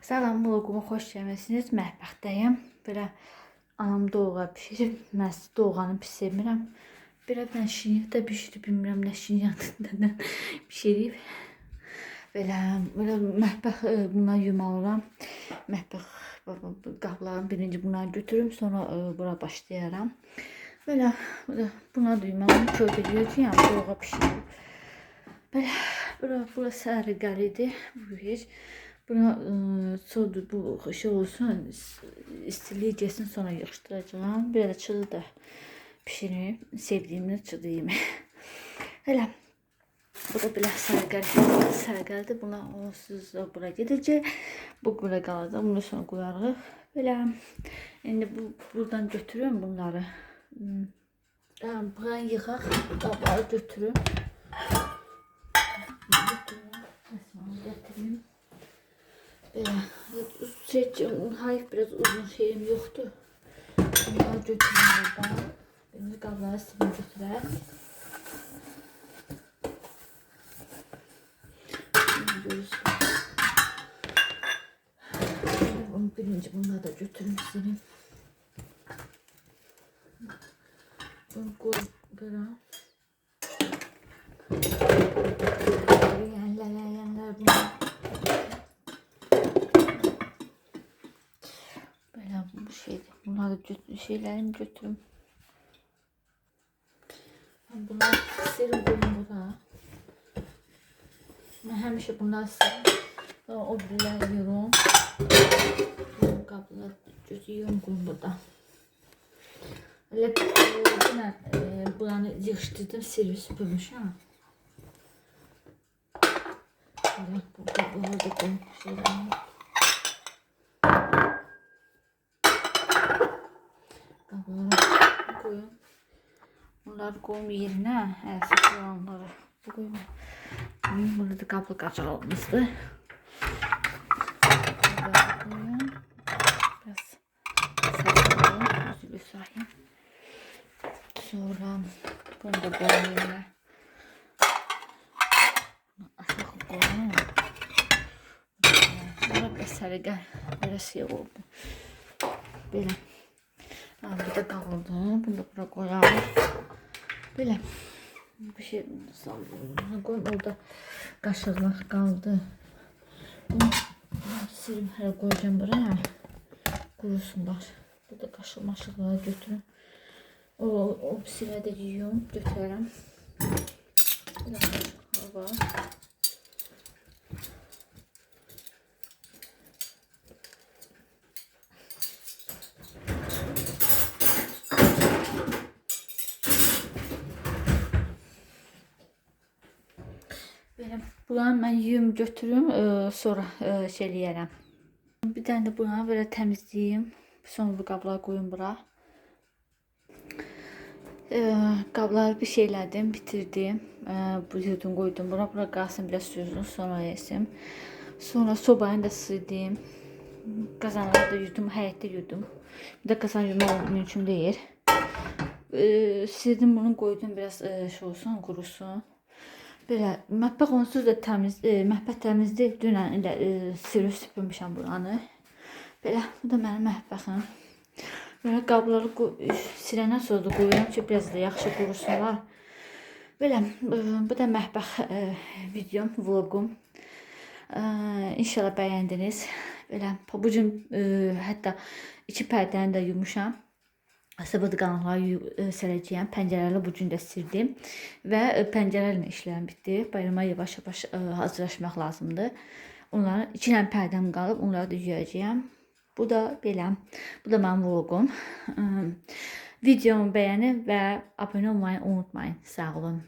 Salam, vloguma xoş gəlmisiniz. Mətbəxdəyəm. Belə anam doğğa bişirib. Mən doğğanı pis sevmirəm. Belə bir dənə şirniyyat da bişirib, bilmirəm nə şirniyyatından bişirib. Belə, belə mətbəx bundan yumalıram. Mətbəx qablarını birinci bunları götürüm, sonra bura başlayaram. Belə, buna da yumalım. Köydə yiyəcəyəm, doğğa bişirib. Belə, bura sərgəlidir. Bu heç. Buna sodu bu şey olsun, istiliyi getsin, sonra yığışdıracağam. Bir də çılı da pişirim. Sevdiyimdə çılı yemək. Elə. Bu da belə sərgəlidir. Buna onsuz da bura gedəcək. Bu bura qalacaq. Bunu sonra qoyarıq. Belə. İndi buradan götürürüm bunları. Buranı yığaq. Qabları götürüm. Gətirim. Belə, hayf biraz uzun şeyim yoxdur. Bunları götürüm buradan. Birinci qabları silin götürək. Bunu birinci bunları da götürüm silin. Bunu qoy bura. Yənlər bunlar. Belə bu şeydir. Bunları götür, şeylerimi götürüm. Ben bunları isterim qoyum bura. Mən həmişə bunları istəyirəm. O biriləri yuyurum. Bu qabları yuyurum qoyum burada. Elə dünən buranı yığışdırdım, silib süpürmüşəm. Belə bu qabları da qoyum şeylərimi. Qabları qoyum. Bunları qoyum yerinə. Əsas olanları qoyum. Burada da qablı qaçağımızdır. Bunları qoyum. Biraz saxlayım. Üzülü sayayım. Sonra bunu da qoyum yerinə. Bunu aşağı qoyum. Bura biraz səliqə, belə şey oldu. Belə. Bu da qaldı. Bunu da bura qoyaq. Belə. Bir şey qoyum. Orada qaşıqlar qaldı. Bunu silim hələ qoyacağım buraya. Qurusunlar. Burada qaşıq maşıqları götürüm. O pisilə də yuyum, götürərəm. Belə qaşıqlar var. Belə buranı mən yuyum, götürüm, sonra şey eləyərəm. Bir dənə də buranı belə təmizləyim. Sonra bu qabları qoyum bura. Qabları bir şey elədim, bitirdim. Bu yudum qoydum bura. Bura qalsın biraz süzsün, sonra yesim. Sonra sobayı da sildim. Qazanları da yudum, həyətdə yudum. Bir də qazan yumaq mümkün deyil. Sildim bunu, qoydum biraz şey olsun, qurusun. Belə mətbəx onsuz da təmiz, mətbəx təmizdir. Dünən elə silib süpürmüşəm buranı. Belə, bu da mənim mətbəxim. Belə qabları siləndən sonra da qoyuram ki, biraz da yaxşı qurusunlar. Belə, bu da mətbəx videom, vlogum. İnşallah bəyəndiniz. Belə, bu gün hətta iki pərdəni də yumuşam. Sabah qaranlığa sərəcəyəm. Pəncərələri bu gün də sildim və pəncərələrlə işlərim bitdi. Bayrama yavaş-yavaş hazırlaşmaq lazımdır. Onların iki dənə pərdəm qalıb, onları da yuyacağam. Bu da belə. Bu da mənim vlogum. Videomu bəyənin və abunə olmayı unutmayın. Sağ olun.